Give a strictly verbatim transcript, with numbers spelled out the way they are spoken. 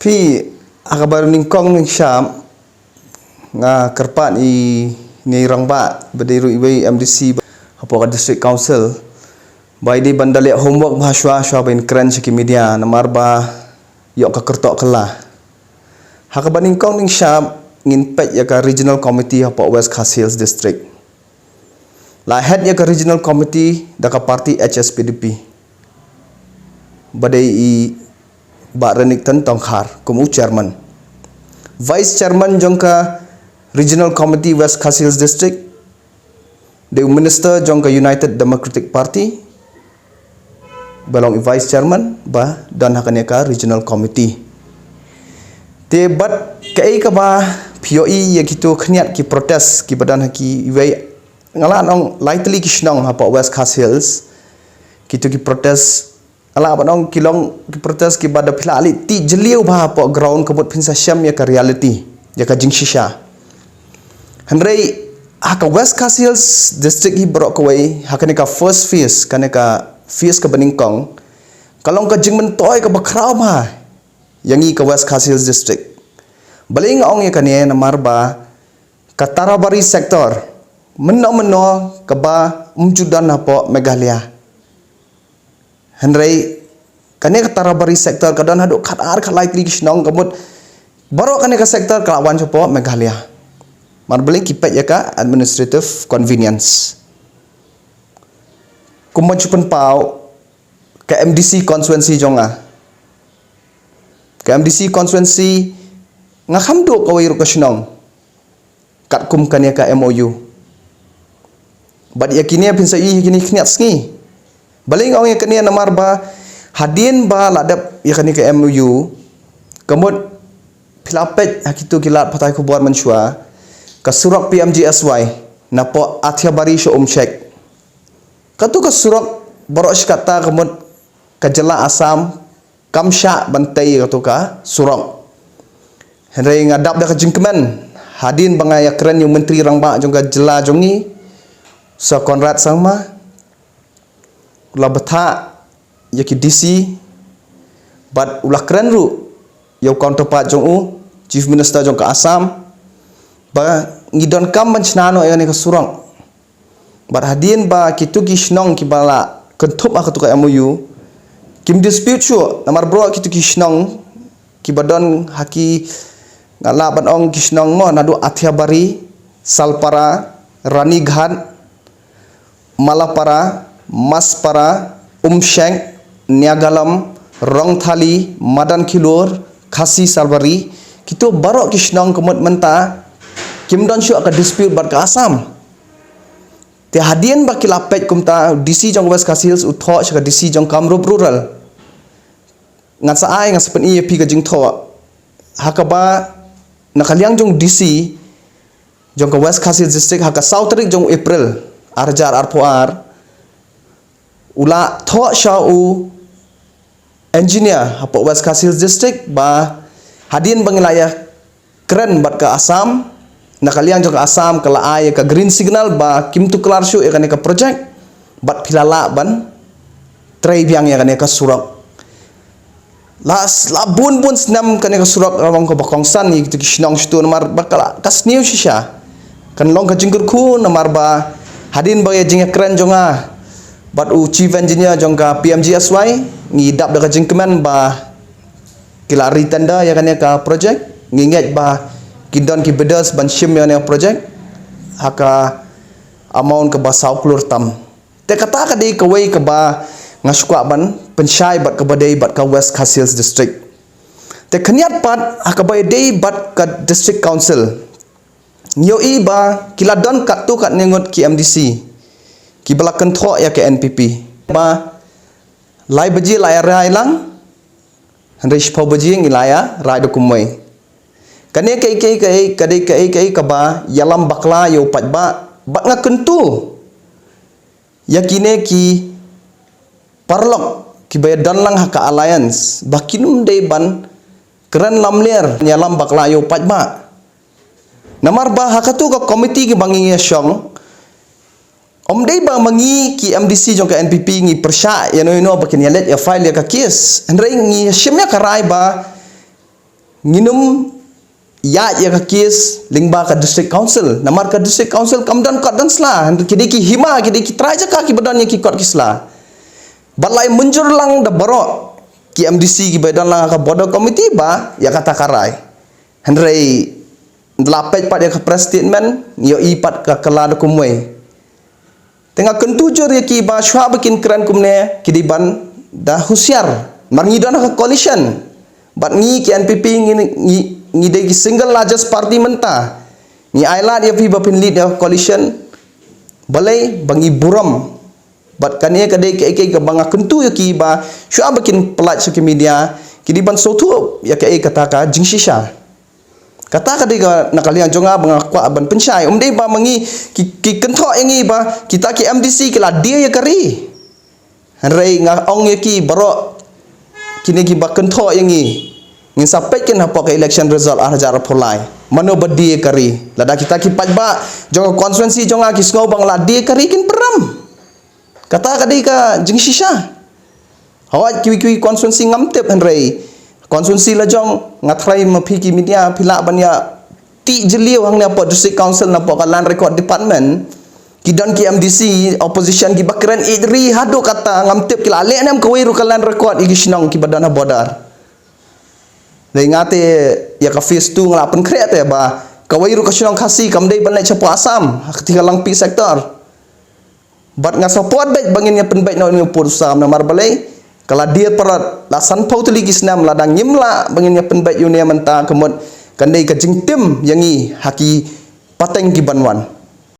Phi, ha kaba nyngkong nyngshap, nga kyrpad ïa i rangbah ba dei ruh iwei MDC hapoh ka District Council, ba i dei ban da leh homework ba shuwa shuwa ban kren sha ki media namar ba ïoh ka kyrteng kylla. Ha kaba nyngkong nyngshap ngin peit ïa ka Regional Committee hapoh West Khasi Hills District. La head ïa ka Regional Committee da ka party HSPDP, ba dei i Bah Renikton Tongkhar kum u chairman. Vice chairman jong ka Regional Committee West Khasi Hills District dei u minister jong ka United Democratic Party, ba long i vice chairman ba don ha kane ka Regional Committee. Te bad kaei kaba phi ïohi ïa kito khyndiat ki protest kiba don ha kiwei, nga lah ban ong lai tylli ki shnong hapoh West Khasi Hills. Kito ki protest, nga lah ban ong ki long ki protest kiba da phi lah leit tih jylliew bha hapoh ground ka mut phin sa shem ïa ka reality, ïa ka jingshisha. Hynrei ha ka West Khasi Hills District hi baroh kawei, ha kane ka first phase, kane ka phase kaba nyngkong, ka long ka jingmyntoi kaba khraw bha ïa ngi ka West Khasi Hills District. Balei nga ong ïa kane? Namar ba ka Tarabari sector mynno mynno kaba ym ju don hapoh Meghalaya. Hynrei kane ka Tarabari sector ka don haduh khatar khatlai tylli ki shnong ka mut baroh kane ka sector ka la wan shapoh Meghalaya. Namar balei? Ki peit ïa ka administrative convenience. Kumba ju pynpaw, ka MDC constituency jong nga, ka MDC constituency, nga kham duh kawei ruh ka shnong katkum kane ka MOU. Bad ïa kine phin sa ïohi ïa kine khyndiat sngi. Balei nga ong ïa kane? Namar ba hadien ba la dep ïa kane ka MOU, ka mut phi la peit ha kito ki lad pathai khubor mynshuwa, ka surok PMGSY napoh Athiabari sha Umshek. Kato ka surok baroh shi katta ka mut ka jylla Assam kam shah ban tei kato ka surok. Hynrei nga dap da ka jingkmen hadien ba nga ïakren ïa u Myntri Rangbah jong ka jylla jong ngi, Sir Conrad Sangma, u la bthah ïa ki DC bad u la kren ruh ïa u counterpart jong u, Chief Minister jong ka Assam, ba ngi donkam ban shna noh ïa kane ka surok. Bad hadien ba kito ki shnong kiba la kynthup ha kato ka MOU kim dispute shuh, namar baroh kito ki shnong kiba don ha ki, nga lah ban ong ki shnong mo, naduh Athiabari, Salpara, Ranighat, Malapara, Maspara, Umshek, Niagalam, Rongthali, Madan Khilur, Khasi Salbari, kito baroh ki shnong ka mut mynta kim don shuh ka dispute bad ka Assam. Te hadien ba ki la peit kumta, DC jong West Khasi Hills u thoh sha ka DC jong Kamrup Rural. Ngan sa ai, ngan sa pyni ïa phi ka jingthoh. Ha kaba na ka liang jong DC jong ka West Khasi Hills District ha ka saw tarik jong April ar hajar arphew ar, u la thoh sha u engineer hapoh West Khasi Hills District ba hadien ba ngi la ïakren bad ka Assam, na ka liang jong ka Assam ka la ai ïa ka green signal ba kim tuklar shuh ïa kane ka project bad phi la lah ban trei biang ïa kane ka surok. La, la bun bun snem kane ka surok ka long kaba kongsan ïa kito ki shnong shuh namar ba ka la, ka sniew shisha. Kan long ka jingkyrkhu namar ba hadien ba ïa jingïakren jong nga bad u chief engineer jong ka PMGSY, ngi dap da ka jingkmen ba ki la retender ïa kane ka project. Ngi ngeit ba ki don ki bidders ban shim ïa kane ka project ha ka amount kaba saw klur tam. Te kata ka dei kawei kaba nga sngewkwah ban pynshai bad kaba dei bad ka West Khasi Hills District. Te khyndiat pat ha kaba dei bad ka District Council, ngi ïohi ba ki la don katto katne ngut ki MDC kiba la kynthoh ïa ka NPP. Ba lai baje la ïa rai lang, hynrei shiphew baje ngi la ïa rai da kumwei. Kane kaei kaei kaei, ka dei kaei kaei kaba ïalam bakla ïa u paidbah. Bad nga kyntu ïa kine ki paralok kiba ïa don lang ha ka alliance ba kin ym dei ban kren lamler ïalam bakla ïa u paidbah. Namar ba ha kato ka committee kiba ngi ïa shong, ym dei ba ma ngi ki MDC jong ka NPP ngi pyrshah ïa no ïa no ba kin ïa leit ïa file ïa ka case. Hynrei ngi shim ïa ka rai ba nginum ïaid ïa ka case lyngba ka district council. Namar ka district council kam don kot don sla. Ki dei ki hima, ki dei ki trai jaka kiba don ïa ki kot ki sla. Bad la ïa mynjur lang da baroh ki M D C kiba don lang ha ka border committee ba ïa kata ka rai. Hynrei la peit pat ïa ka press statement, ïohi pat ka kylla da kumwei. Te nga kyntu jur ïa ki ba shuwa ba kin kren kumne ki dei ban da husiar. Namar ngi don ha ka coalition. Bad ngi ki N P P ngi, ngi, ngi dei ki single largest party mynta. Ngi ailad ïa phi ba phin lead ïa ka coalition. Balei ba ngi burom. Bad kane ka dei kaei kaei kaba nga kyntu ïa ki ba shuwa ba kin pyllait sha ki media ki dei ban sngewthuh ïa kaei kata ka jingshisha. Kata ka dei ka na ka liang jong nga ba nga kwah ban pynshai. Um dei ba ma ngi ki, ki kynthoh ïa ngi ba kita ki M D C ki la die ïa ka ri. Hynrei nga ong ïa ki baroh kine kiba kynthoh ïa ngi. Ngin sa peit kin hapoh ka election result ar hajar arphew lai. Mano ba die ïa ka ri. Lada kita ki paidbah jong ka constituency jong nga ki sngew ba nga la die ïa ka ri kin pyrem. Kata ka dei ka jingshisha. Hawai kiwei kiwei constituency ngam tip hynrei constituency la jong nga tharai ma phi ki media phi lah ban ïa tih jylliew hangne hapoh district council napoh ka land record department. Ki don ki M D C opposition kiba kren ïeit ri haduh kata ngam tip ki la leh ne em kawei ruh ka land record ïa ki shnong kiba don ha border. Dei nga te ïa ka phase two nga la pynkhreh te ba kawei ruh ka shnong Khasi kam dei ban leit shapoh Assam ha kti ka Langpih sector. Bad nga support beit ba ngin ïa pynbeit noh ïa u pud u sam namar balei ka la dier parot la sanphew tylli ki snem lada ngim lah ba ngin ïa pynbeit ïa une mynta ka mut kan dei ka jingtim ïa ngi ha ki pateng ki ban wan.